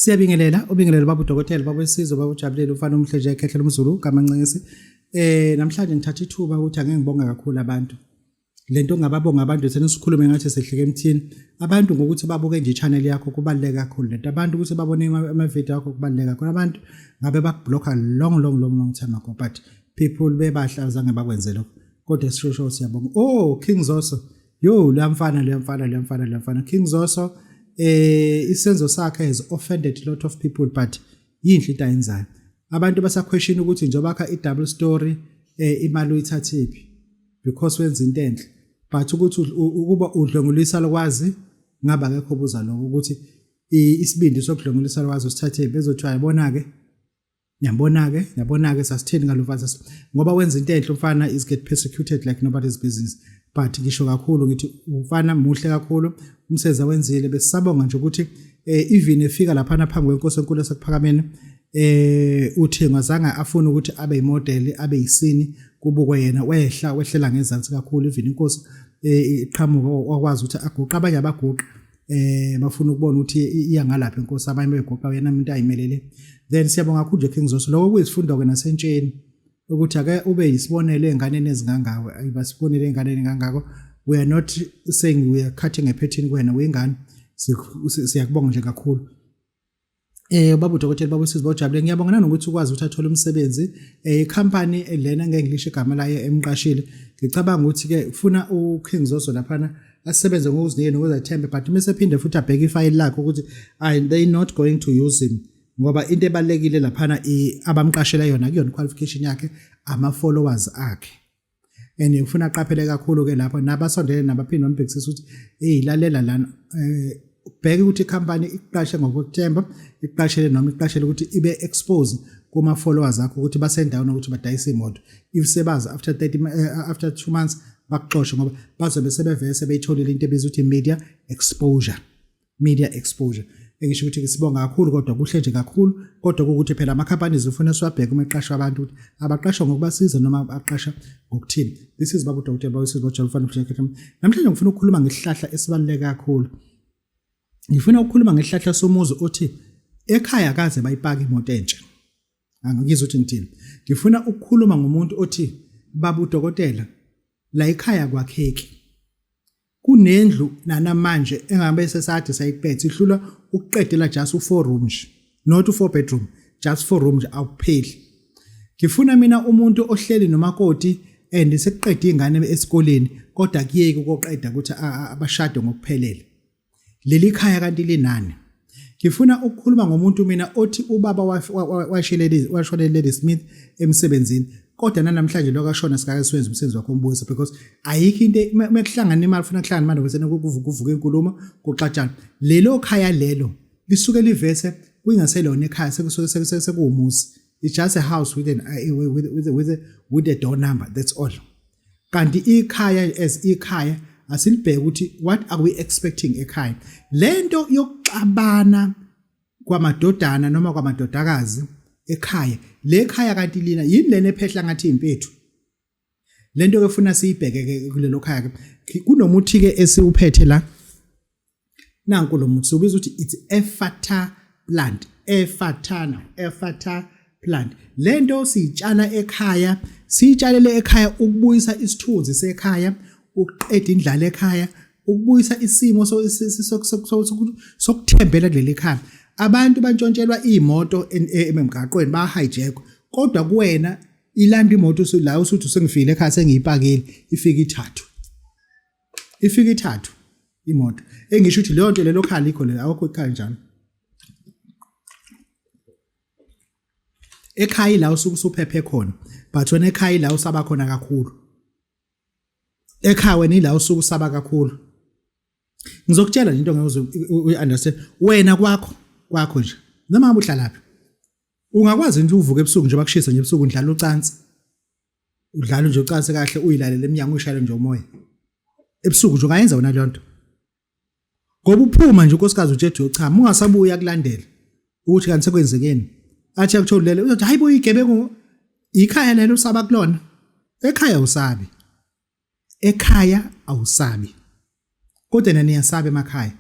Siyabingelela, ubingelele baba udokotela, baba wesizwe, baba ujabulile, umfana omuhle nje ekhehlela umZulu, kaMancengesi. Namhlanje ngithatha ithuba ukuthi ake ngibonge kakhulu abantu. Lento ngababonga abantu thina sikhulume ngathi sehlike emthini. Abantu ngokuthi babuke nje i-channel yakho kubaluleke kakhulu lento. Abantu ukuthi babone ama-video akho kubaluleke kakhulu. Abantu ngabe bakublocka long long long long time ago, but people bebahle azange bakwenze lokho. Kodwa sishosho siyabonga. Oh, King Zoso. Yo, luyamfana luyamfana luyamfana luyamfana. King Zoso isenzo sakhe has offended a lot of people, but yinhle into ayenzayo. Abantu basaquestion ukuthi njengoba akha i-double story imali uyithathephi because wenza into enhle. But ukuthi ukuba udlwengulisa lokwazi ngaba akekho obuza lokho ukuthi isibindi sokudlwengulisa lokwazi usithathephi, bezothiwa yabona ke. Ngiyabona-ke, ngiyabona-ke sasitheni ngalo mfana, ngoba wenza into enhle umfana is get persecuted like nobody's business. But ngisho kakhulu ngithi umfana muhle kakhulu umsebenzi awenzile, besisabonga nje ukuthi even efika laphana phambi kwenkosi enkulu yasekuphakameni, uthi ngazange afune ukuthi abe yimodeli, abe yisini kubukwe yena, wehla wehlela ngezansi kakhulu, even inkosi iqhamuka wakwazi ukuthi aguqe, abanye abaguqa bafuna ukubona ukuthi iya ngalapha inkosi, abanye begoqa yena umuntu ayimelele. Then siyabonga kakhulu nje King Zoso, lokho kuyisifundo ke nasentsheni ukuthi ake ube yisibonelo enganeni ezingangawe, ayibasibonele enganeni kangako. We are not saying we are cutting a pattern kuwena uyingane, siyakubonga nje kakhulu. Baba udokotela, baba usizi bojabule, ngiyabonga nanokuthi ukwazi ukuthi athole umsebenzi company lena ngeke ngilisho igama layo emqashile. Ngicabanga ukuthi ke ufuna uKing Zoso laphana asebenze ngokuzinikela nokuzethemba, but uma ephinde futhi abheke ifayili lakhe ukuthi they not going to use him, ngoba into ebalekile laphana abamqashela yona kuyona qualification yakhe, ama followers akhe. And ufuna aqaphele kakhulu ke lapho nabasondele nabaphinde bambhekisisa ukuthi hey lalela lana, bheke ukuthi ikhampani ikuqashe ngokuthemba, ikuqashele noma ikuqashele ukuthi ibe expose kuma followers akho ukuthi basendaweni ukuthi badayise imoto. If sebazi after 30 after 2 months bakuxoshe, ngoba bazobe sebevele sebeyitholile into ebizwa ukuthi media exposure. Media exposure. Engisho ukuthi sibonga kakhulu, kodwa kuhle nje kakhulu, kodwa ukuthi phela ama companies ufuna siwabheke uma eqashwa abantu ukuthi abaqashwa ngokubasiza noma abaqasha ngokuthini. This is baba udokotela, baba usizwe bojabula mfana mfana. Namhlanje ngifuna ukukhuluma ngesihlahla esibaluleke kakhulu. Ngifuna ukukhuluma ngesihlahla somuzi othi ekhaya kaze bayipaka imoto entsha. Angikizwa ukuthi ngithini. Ngifuna ukukhuluma ngomuntu othi baba udokotela la ekhaya kwakheki. Kunendlu nanamanje engabe sesade sayiphethe ihlulwa ukuqedela just u4 room nje, not u4 bedroom, just 4 room nje, awupheli. Ngifuna mina umuntu ohleli nomakoti and sekuqeda ingane esikoleni, kodwa kuyeke ukoqeda ukuthi abashade ngokuphelele. Leli khaya kanti linani. Ngifuna ukukhuluma ngomuntu mina othi ubaba washonela Ladysmith emsebenzini, kodwa namhlanje lokashona sikaye siwenza umsebenzi wakho umbuso, because ayikho into mekuhlangana imali, ufuna kuhlangana imali bese kuvuka inkulumo kuxatshana. Lelo khaya lelo lisuke livese kungaselona ekhaya, sekusuke sekuwumuzi. It's just a house with an with with with with a door number, that's all. Kanti ikhaya as ikhaya asilibheke ukuthi what are we expecting ekhaya. Lento yokuxabana kwamadodana noma kwamadodakazi ekhaya, le khaya kanti lina yini lena ephehla ngathi impethu. Lento ke funa siyibheke ke kulelo khaya ke. Kunomuthi ke esiwuphethe la, nanku lo muthi ubiza ukuthi it's Ephata plant, Ephatana, Ephata plant. Lento siyitshala ekhaya, siyitshalele ekhaya ukubuyisa isithunzi sekhaya, ukuqeda indlala ekhaya, ukubuyisa isimo sokuthembela kuleli khaya. Abantu bantshontshelwa imoto emgaqweni, bahijackwa, kodwa kuwena ilanda imoto la usuthi usengifile ekhaya sengiyipakile, ifika ithathwe, ifika ithathwe imoto. Engisho ukuthi leyo nto lelo khaya likho lelo, awukho ekhaya njalo. Ekhaya la usuke usuphephe khona, but wena ekhaya la usaba khona kakhulu. Ekhaya wena ila usuke usaba kakhulu. Ngizokutshela nje into ngeke uze uyi-understand. Wena kwakho kwakho nje noma ngabe uhlalaphi, ungakwazi nje uvuka ebusuku nje bakushisa nje ebusuku udlala ucansi, udlala nje ucansi kahle, uyilalele eminyango, uyishayele nje umoya ebusuku nje, ungayenza wena leyo nto. Ngoba uphuma nje unkosikazi utshethe uyochama, ungasabuya kulandela ukuthi kanti sekwenzekeni, athi akuthola lele, uzothi hayi bo igebengu. Ikhaya lelo usaba kulona, ekhaya usabi, ekhaya awusabi, kodwa nina niyasaba emakhaya.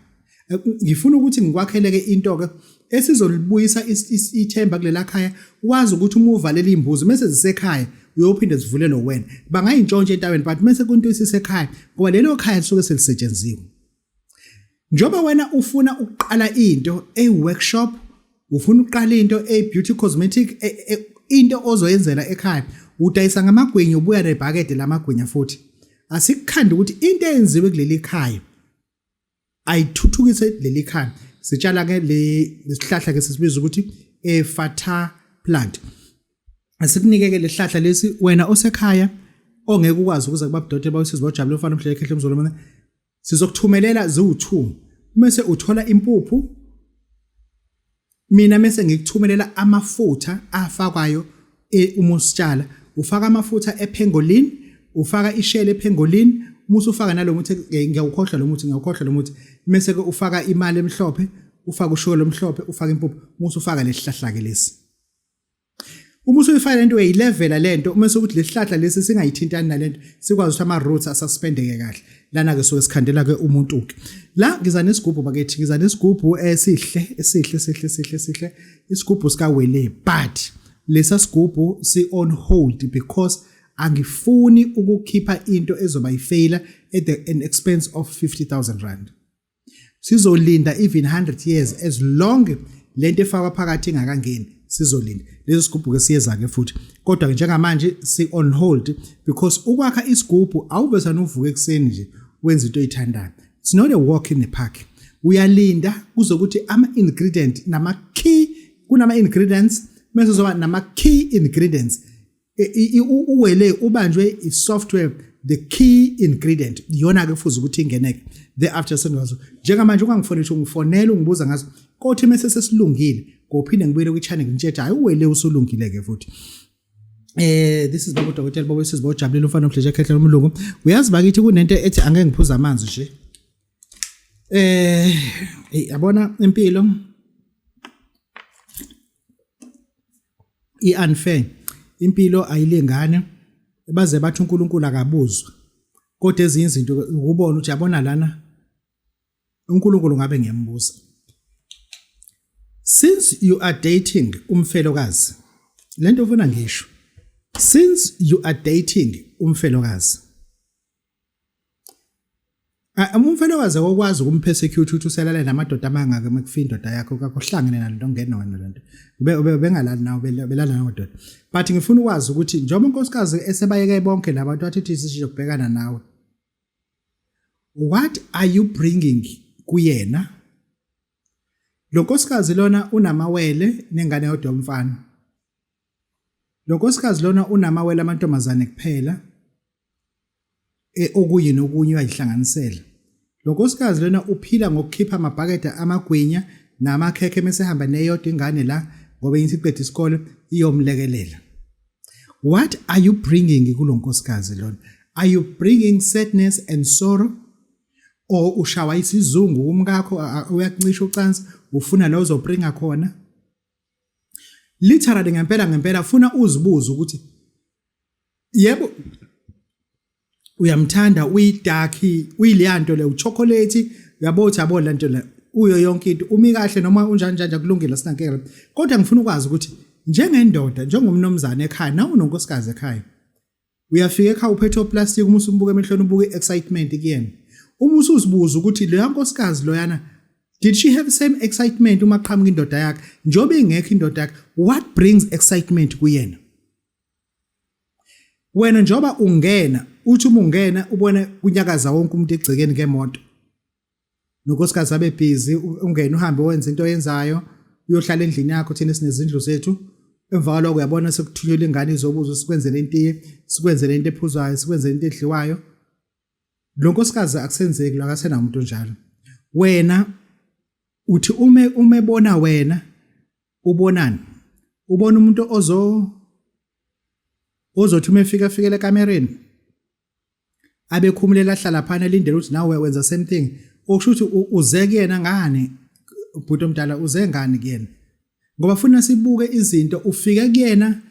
Ngifuna ukuthi ngikwakheleke into ke esizolibuyisa ithemba kulela khaya, wazi ukuthi uma uvalela izimbuzi mase zisekhaya uyophinde zivulelwe wena. Bangayintshontsha entabeni but mase kunto isisekhaya ngoba lelo khaya lisuke selisetshenziwe. Njengoba wena ufuna ukuqala into a workshop, ufuna ukuqala into a beauty cosmetic, into ozoyenzela ekhaya, udayisa ngamagwinya ubuya nebhakede lamagwinya futhi. Asikukhandi ukuthi into eyenziwe kuleli khaya ayithuthukise leli khaya. Sitshala ke le sihlahla ke sisibiza ukuthi a fata plant. Asikunike ke lehlahla lesi wena osekhaya ongeke ukwazi ukuza kubabudokotela bawusizo bawujabule ufana umhlele ekhehle umzolo. Sizokuthumelela ziwu-2 mese uthola impuphu, mina mese ngikuthumelela amafutha afakwayo uma usitshala. Ufaka amafutha epangolin, ufaka ishele epangolin, uma usufaka nalo muthi, ngiyawukhohlwa lo muthi, ngiyawukhohlwa lo muthi, mese ke ufaka imali emhlophe, ufaka ushukela omhlophe, ufaka impuphu, uma usufaka lesihlahla ke lesi. Uma usuyifaka lento uyayilevela lento, uma sekuthi lesihlahla lesi singayithintani nalento, sikwazi ukuthi ama roots asuspendeke kahle. Lana ke suke sikhandela ke umuntu ke. La ngiza nesigubhu bakithi, ngiza nesigubhu esihle, esihle, esihle, esihle, esihle, isigubhu sika Wele, but lesa sigubhu si on hold because angifuni ukukhipha into ezoba yifailure at the an expense of 50,000 rand. Sizolinda even 100 years as long lento efakwa phakathi ingakangeni, sizolinda. Leso sigubhu ke siyeza ke futhi, kodwa ke njengamanje si on hold because ukwakha isigubhu awuvesana uvuke ekuseni nje wenza into oyithandayo. It's not a walk in the park. Uyalinda kuze ukuthi ama ingredient nama key, kunama ingredients mase uzoba nama key ingredients. Uwele ubanjwe i-software, the key ingredient iyona ke kufuze ukuthi ingeneke thereafter. Sengazo njengamanje ungangifonela, ungifonela ungibuza ngazo, kothi mase sesilungile ngophinde ngibuyele kwi-channel ngitshela hayi uwele usulungile ke futhi. This is Baba Dokotela Baba Sizwe bojabulile umfana omhle nje umlungu. Uyazi bakithi kunento ethi angeke ngiphuze amanzi nje. Yabona impilo i-unfair, impilo ayilingane, baze bathi uNkulunkulu akabuzwa, kodwa ezinye izinto ukubona ukuthi yabona lana uNkulunkulu ngabe ngiyambuza. Since you are dating umfelokazi, lento ufuna ngisho, since you are dating umfelokazi, umfelokazi akokwazi ukumpersecute ukuthi uselale namadoda amangaka uma kufa indoda yakho, kakuhlangene nalento ongena wena lento bengalali nawe, belala namadoda. But ngifuna ukwazi ukuthi njengoba unkosikazi esebayeke bonke labantu wathi thi sizokubhekana nawe, what are you bringing kuyena? Lo nkosikazi lona unamawele nengane yodwa umfana. Lo nkosikazi lona unamawele amantombazane kuphela, okunye nokunye uyayihlanganisela. Lo nkosikazi lona uphila ngokukhipha amabhakede amagwinya namakhekhe mese ehamba neyodwa ingane la ngoba enye isiqeda isikole iyomlekelela. What are you bringing kulo nkosikazi lona? Are you bringing sadness and sorrow? Or ushawa isizungu kumkakho, uyakuncisha ucansi, ufuna la uzobringa khona? Literally ngempela ngempela funa uzibuze ukuthi yebo uyamthanda, uyidark, uyileyanto le uchocolate, uyabo uthi yabo lento le uyo yonke into umi kahle noma unjani njani, kulungile sinankinga. Kodwa ngifuna ukwazi ukuthi njengendoda, njengomnomzane ekhaya, nawe unonkosikazi ekhaya, uyafika ekhaya uphethe oplastic, uma usumbuka emehlweni ubuka i-excitement kuyena, uma usuzibuza ukuthi leya nkosikazi loyana, did she have the same excitement uma qhamuka indoda yakhe? Njengoba ingekho indoda yakhe, what brings excitement kuyena? Wena njengoba ungena, uthi uma ungena ubone kunyakaza wonke umuntu egcekeni ngemoto, nonkosikazi abe busy, ungene uhambe wenze into oyenzayo, uyohlala endlini yakho, thina sinezindlu zethu. Emva kwalokho uyabona sekuthunyelwa ingane izobuza, sikwenzele intiye, sikwenzele into ephuzwayo, sikwenzele into edliwayo. Lo nkosikazi akusenzeki lo, akasenawo umuntu onjalo. Wena uthi ume umebona wena ubonani? Ubona umuntu ozothi uma efika afikele ekamereni abekhumulela ahlala phana elindele ukuthi nawe wenza same thing. Okusho ukuthi uze kuyena ngani bhuti omdala, uze ngani kuyena? Ngoba funa sibuke izinto, ufike kuyena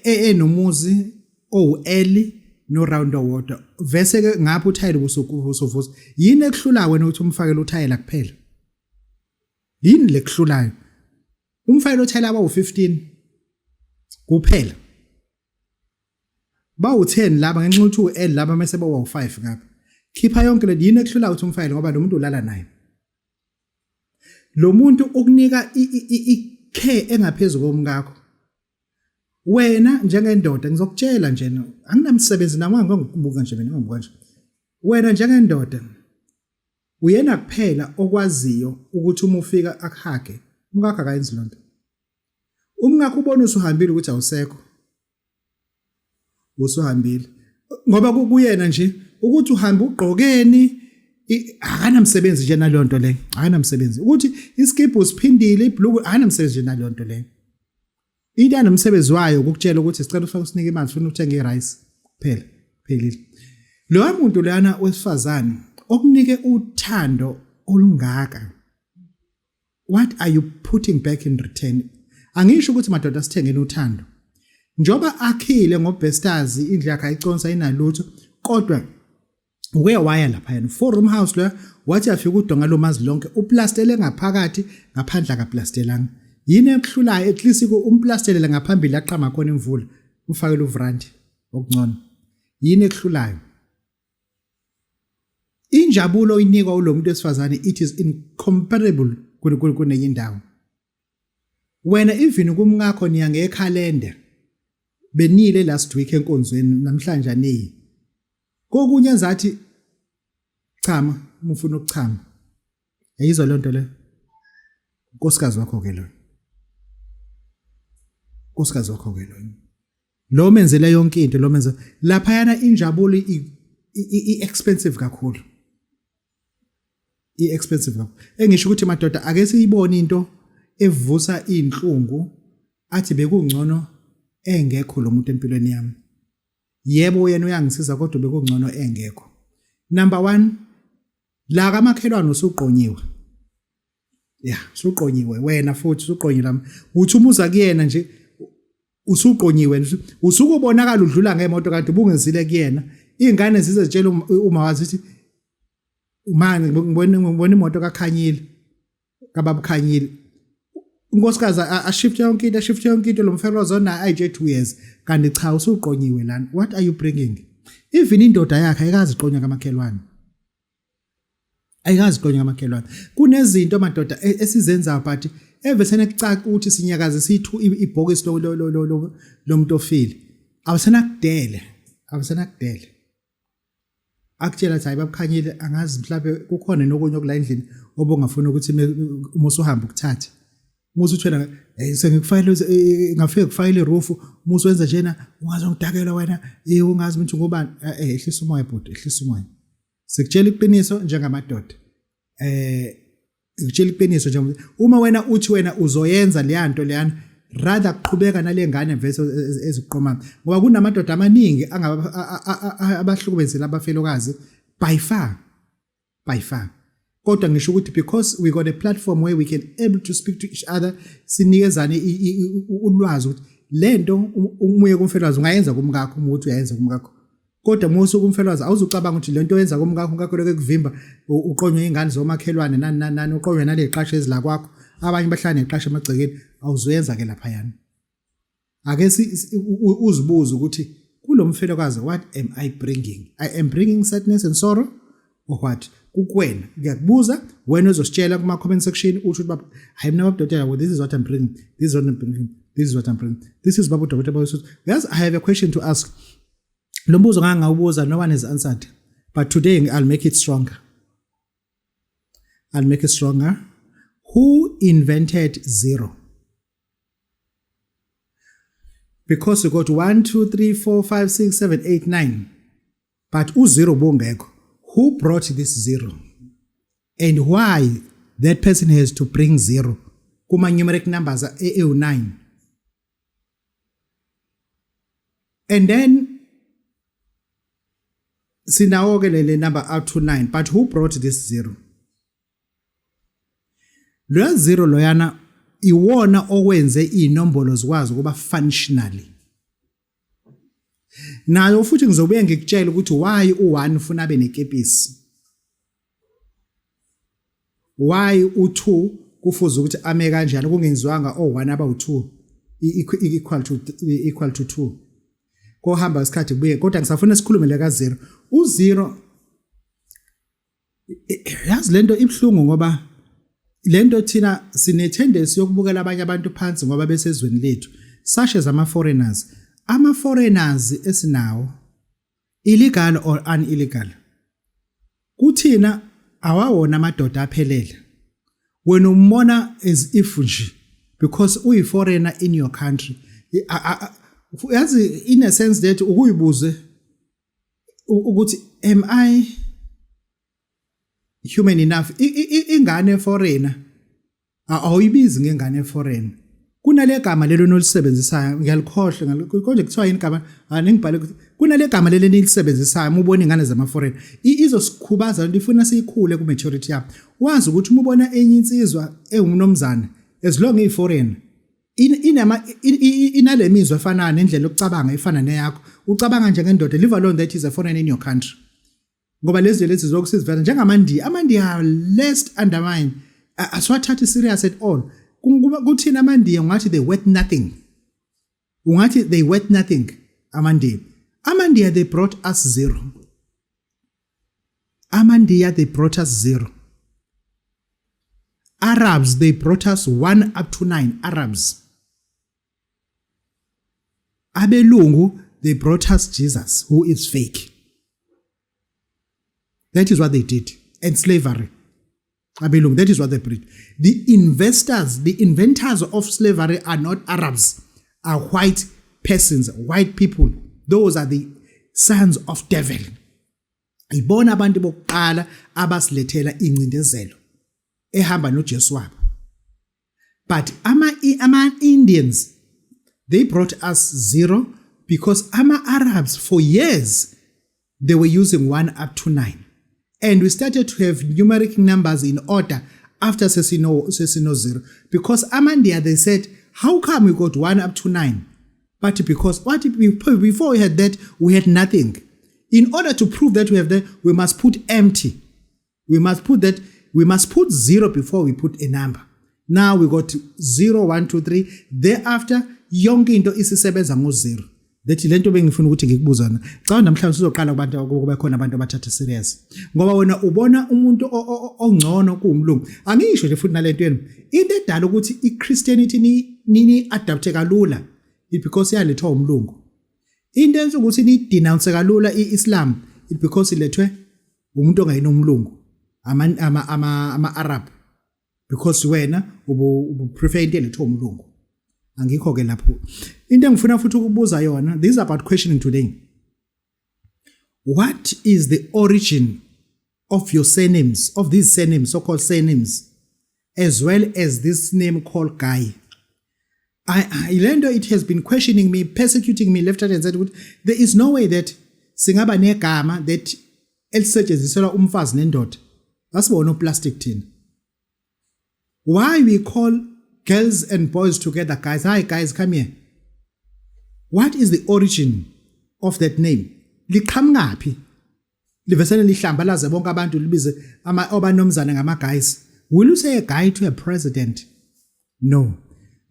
enomuzi owu-L No round owodwa vese ke ngapha uthayela ubusuvusa. Yini ekuhlula wena ukuthi umfakele uthayela kuphela? Yini lekuhlulayo? Umfakele uthayela abawu-15 kuphela. Bawu-10 laba ngenxa ukuthi u-L laba mase bawu-5 ngapha. Khipha yonke le yini ekuhlula ukuthi umfakele ngoba lo muntu ulala naye. Lo muntu ukunika i-care engaphezulu komkakho. Wena njengendoda ngizokutshela nje anginamsebenzi nami ngikubuka nje mina ngibuka nje. Wena njengendoda uyena kuphela okwaziyo ukuthi uma ufika akuhage umkakho akayenzi lonto. Umkakho ubona usuhambile ukuthi awusekho. Usuhambile. Ngoba kuyena nje ukuthi uhamba ugqokeni akanamsebenzi nje naleyo nto leyo akanamsebenzi ukuthi iskibhu usiphindile ibhluku akanamsebenzi nje naleyo nto leyo into anomsebenzi wayo ukukutshela ukuthi sicela ufake usinike imali sifuna ukuthenga i-rice kuphela phelile loya muntu lana wesifazane okunike uthando olungaka what are you putting back in return angisho ukuthi madoda sithengeni uthando njoba akhile ngobesters indlu yakhe ayiconsa inalutho kodwa uke waya lapha yena four room house lo wathi afika udonga lomazi lonke uplastele ngaphakathi ngaphandle akaplastelanga yini ekuhlulayo at least umplastelele ngaphambili aqhama khona imvula ufakele uvrandi okungcono yini ekuhlulayo Injabulo oyinikwa ulo muntu wesifazane it is incomparable kunenye indawo. Wena even kumkakho niya ngekhalenda. Benile last week enkonzweni namhlanje aniyi. Kokunye zathi chama uma ufuna ukuchama. Yayizwa le nto le. Unkosikazi wakho ke loyo. Unkosikazi wakho ke loyo. Lo menzele yonke into lo menze laphayana injabulo i-expensive kakhulu. I-expensive kakhulu. Engisho ukuthi madoda ake siyibone into evusa inhlungu athi bekungcono engekho lo muntu empilweni yami. Yebo yena uyangisiza kodwa bekungcono engekho. Number 1 la kamakhelwane usuqonyiwe. Ya, usuqonyiwe wena futhi usuqonyiwe lami. Uthi umuza kuyena nje usuqonyiwe usukubonakala udlula ngemoto kanti ubungezile kuyena. Izingane zize zitshela uma wazi ukuthi manje ngibona imoto kaKhanyile kababukhanyile. Unkosikazi ashift yonke into ashift yonke into lo mfelozi ona ayitshe 2 years kanti cha usuqonyiwe lana. What are you bringing? Even indoda yakhe ayikazi iqonywa kamakhelwane. Ayikazi iqonywa kamakhelwane. Kunezinto madoda esizenzayo but evesene kucaca ukuthi sinyakaze sithu ibhokisi lomuntu ofile. Awusenakudele, awusenakudele. Akutshela ukuthi hayi babukhanyile angazi mhlawumbe kukhona nokunye okula endlini obungafuna ukuthi uma usuhamba ukuthathe. Uma usuthi wena sengikufakele ngafike kufakele iroof uma usuwenza njena ungazongidakelwa wena ungazi ukuthi ngubani ehlisa umoya bhuti ehlisa umoya. Sikutshela iqiniso njengamadoda. Ngikutshela iqiniso nje uma wena uthi wena uzoyenza leya nto leyana rather qhubeka nale ngane vese eziqomayo ngoba kunamadoda amaningi abahlukumezile abafelokazi by far by far kodwa ngisho ukuthi because we got a platform where we can able to speak to each other sinikezane ulwazi ukuthi lento umuye kumfelwazi ungayenza kumkakho uma uthi uyayenza kumkakho Kodwa uma usuke umfelwazi awuzucabanga ukuthi lento oyenza komkakho umkakho lokho ekuvimba uqonywe ingane zomakhelwane nani nani nani uqonywe nale qasha ezila kwakho abanye bahlala neqasha emagcekeni awuzuyenza ke laphayana. Ake uzibuze ukuthi kulo mfelokazi what am I bringing? I am bringing sadness and sorrow or what? Kukwena ngiyakubuza wena uzositshela kuma comment section usho ukuthi baba hayi mina babudokotela well, this is what I'm bringing this is what I'm bringing this is what I'm bringing this is babu dokotela babu. Yes, I have a question to ask. Lo mbuzo ngangawubuza no one has answered but today I'll make it stronger. I'll make it stronger. Who invented zero? Because you got 1 2 3 4 5 6 7 8 9 but u-zero bongekho. Who brought this zero? And why that person has to bring zero kuma numeric numbers ewu-9? And then sinawo ke le number up to 9 but who brought this zero? Loya zero loyana iwona owenze inombolo zikwazi ukuba functionally. Nayo futhi ngizobuye ngikutshele ukuthi why u1 ufuna abe nekepisi, why u2 kufuze ukuthi ame kanjani kungenziwanga o1 abawu2 equal to 2. Kohamba isikhathi kubuye, kodwa ngisafuna sikhulume le ka-0. U-0, yazi lento ibhlungu, ngoba lento thina sine tendency yokubukela abanye abantu phansi ngoba besezweni lethu, such as ama foreigners. Ama foreigners esinawo, illegal or unillegal, kuthina awawona amadoda aphelele. Wena umbona as if nje because uyi foreigner in your country, yazi, in a sense that ukuyibuze ukuthi, "Am I human enough?" Ingane foreigner awuyibizi ngengane foreign. Kunale gama lelo nolisebenzisayo, ngiyalikhohlwa konje kuthiwa yini igama, aningibhale. Kunale gama lelo nilisebenzisayo uma ubona ingane zama foreign, izosikhubaza lento, ifuna siyikhule ku maturity yabo. Wazi ukuthi uma ubona enye insizwa ewumnomzane, as long iyi foreign, inama inale mizwa efana nendlela yokucabanga efana neyakho, ucabanga njengendoda, leave alone that is a foreign in your country, ngoba lezi zokusizivela njengamaNdiya. AmaNdiya are less undermine, asiwathathi serious at all. Kuthina amaNdiya ungathi they worth nothing, ungathi they worth nothing amaNdiya. AmaNdiya, they brought us zero. AmaNdiya, they brought us zero. Arabs, they brought us 1 up to 9, Arabs. Abelungu, they brought us Jesus, who is fake. That is what they did. And slavery, abelungu, that is what they brought. The investors, the inventors of slavery are not Arabs, are white persons, white people. Those are the sons of devil. Ibona abantu bokuqala abasilethela incindezelo ehamba noJesu wabo. But ama Indians, they brought us zero, because ama Arabs for years they were using 1 up to 9, and we started to have numeric numbers in order after sesino 0, because amaNdiya, they said, "How come we got 1 up to 9?" But because what, before we had that, we had nothing. In order to prove that we have that, we must put empty, we must put that, we must put 0 before we put a number. Now we got 0, 1, 2, 3. Thereafter yonke into isisebenza ngo-0. Lethi lento bengifuna ukuthi ngikubuza yona cha namhlanje, sizoqala kubantu kube khona abantu abathatha serious, ngoba wena ubona umuntu ongcono kuwumlungu. Angisho nje futhi nalento yenu, into edala ukuthi iChristianity ni adapte kalula it because yalethwa umlungu. Into enza ukuthi ni denounce kalula iIslam it because ilethwe umuntu ongayina umlungu, ama Arab, because wena ubu prefer into elethwe umlungu. Angikho ke lapho. Into engifuna futhi ukubuza yona, this is about questioning today: what is the origin of your surnames, of these surnames, so called surnames, as well as this name called Guy? I lento, it has been questioning me, persecuting me left, right and center ukuthi there is no way that singaba negama that elisetshenziselwa umfazi nendoda. Asibona uplastic thina. Why we call girls and boys together guys? "Hi guys, come here." What is the origin of that name? Liqhamukaphi? Livesele lihlambalaze bonke abantu, libize ama obanomzana ngama guys. Will you say a guy to a president? No.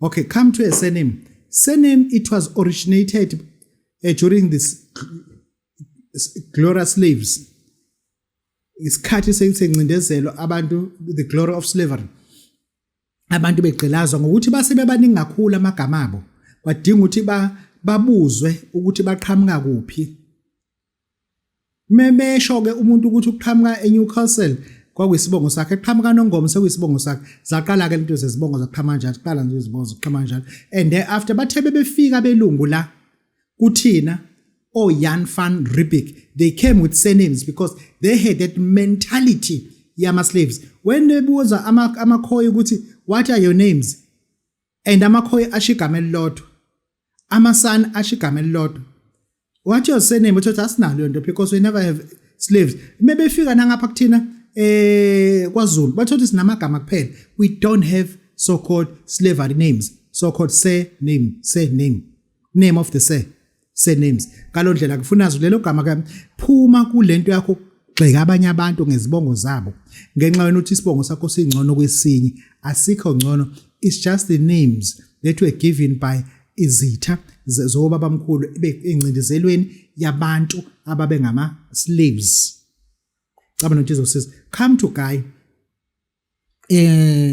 Okay, come to a surname. Surname, it was originated during this glorious slaves, isikhathi sencindezelo abantu, the glory of slavery, abantu begqilazwa ngokuthi base bebaningi kakhulu amagama abo, kwadinga ukuthi babuzwe ukuthi baqhamuka kuphi. Memesho ke umuntu ukuthi uqhamuka eNewcastle, kwakuyisibongo sakhe, eqhamuka noNgoma, sekuyisibongo sakhe. Zaqala ke into zezibongo zaqhamuka njalo, qala nje izibongo ziqhamuka njalo. And thereafter bathe bebefika belungu la kuthina, o Jan van Riebeeck, they came with surnames because they had that mentality yama slaves. When bebuza amaKhoi ukuthi, "What are your names?" and amaKhoi asho igama elilodwa, amaSan asho igama elilodwa, "What your surname?" Uthi asinalo into because we never have slaves. Mebefika nangapha kuthina kwaZulu, bathothi sinamagama kuphela, we don't have so called slavery names, so called surname, surname, name of the sir. Surnames ngaloo ndlela kufuna lelo gama ke phuma kulento yakho, gxeka abanye abantu ngezibongo zabo ngenxa wena uthi isibongo sakho singcono kwesinye. Asikho ngcono, it's just the names that were given by izitha zobabamkhulu engcindezelweni yabantu ababengama slaves. Cabana nokuthi izosiza. Come to Guy.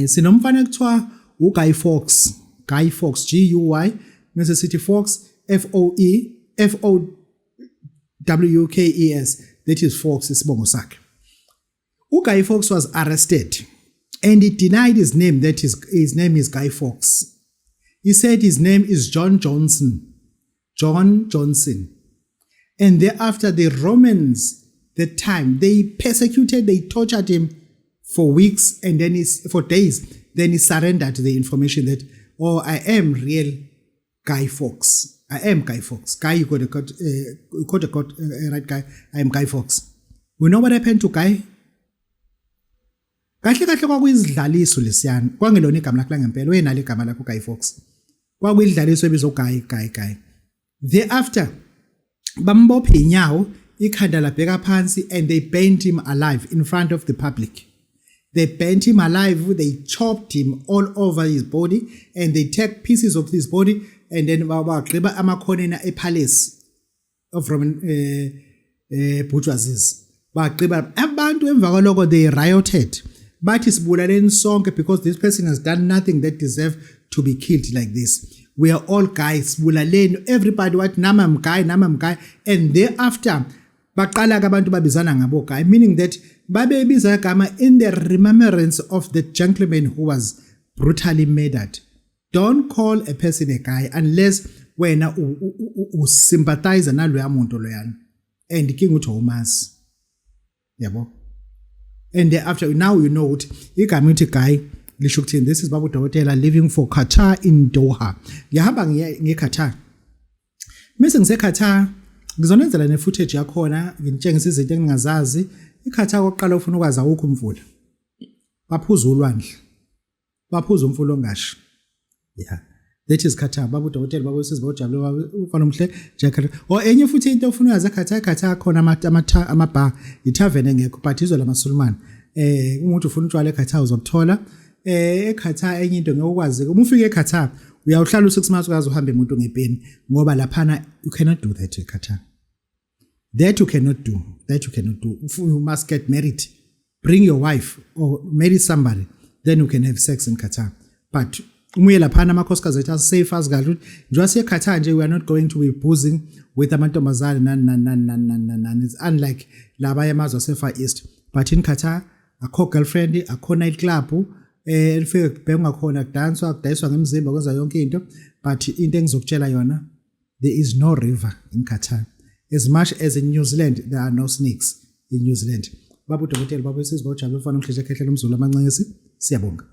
Sinomfana kuthiwa uGuy Fawkes, Guy Fawkes, G U Y bese sithi Fox, F O E F O W K E S, that is Fox isibongo sakhe. UGuy Fawkes was arrested and he denied his name, that is, his name is Guy Fawkes. He said his name is John Johnson, John Johnson. And thereafter the Romans, the time they persecuted, they tortured him for weeks and then he's, for days, then he surrendered the information that, "Oh, I am real Guy Fawkes. I am Guy Fawkes. Guy, you got a got, you got a got right guy. I am Guy Fawkes." We know what happened to Guy. Kahle kahle kwakuyizidlaliso lesiyana, kwangelona igama lakhe langempela. Wenalo igama lakho Guy Fawkes, kwakuyidlaliso ebizwa Guy, Guy, Guy. Thereafter bambopha inyawo, ikhanda labheka phansi, and they burnt him alive in front of the public. They burnt him alive, they chopped him all over his body and they take pieces of his body and then bagqiba amakhoneni epalace of Roman bourgeoisie. Bagqiba abantu. Emva kwaloko they rioted, bathi sibulaleni sonke because this person has done nothing that deserve to be killed like this. We are all guys, bulaleni. Everybody wathi, "Nami I'm Guy, nami I'm Guy." And thereafter baqala ke abantu babizana ngabo Guy, meaning that babebiza igama in the remembrance of the gentleman who was brutally murdered. Don't call a person a guy unless wena usympathize naloya muntu loyana and inkinga uthi awumazi, yabo. And after now you know ukuthi igama ithi Guy lisho ukuthini. This is Baba Udokotela leaving for Qatar in Doha. Ngiyahamba ngiye Qatar. Mase ngise Qatar ngizonenzela ne footage yakhona, nginitshengisa izinto engingazazi. IQatar kokuqala ufuna ukwazi, awukho umfula, baphuza ulwandle, baphuza umfula ongashi. Yeah, that is Qatar. Baba Udokotela, baba usizwe, bojabule, baba ufana omhle nje. O enye futhi into ofuna uyazi eQatar, eQatar khona ama bar, i-tavern engekho, but izwe lamaSulumane. Umuntu ufuna utshwala eQatar uzobuthola. EQatar enye into ngeke ukwazi, uma ufika eQatar uyawuhlala u6 months ukaze uhambe umuntu ngepeni, ngoba laphana you cannot do that eQatar. That you cannot do, that you cannot do. You must get married, bring your wife or marry somebody, then you can have sex in Qatar. But uma uye laphana amakhosikazi ethu asafe, azi kahle ukuthi njengoba siye eQatar nje, we are not going to be boozing with amantombazane nani nani nani nani nani nani nani. It's unlike laba amazwe ase-Far East, but in Qatar akho girlfriend, akho night club lifike kubhengwa khona, kudanswa, kudayiswa ngemizimba, kwenza yonke into. But into engizokutshela yona, there is no river in Qatar, as much as in New Zealand there are no snakes in New Zealand. Baba Udokotela, baba wesizwe, bawujabule ufana umhlehle ekhehlela umzulu amancengesi. Siyabonga.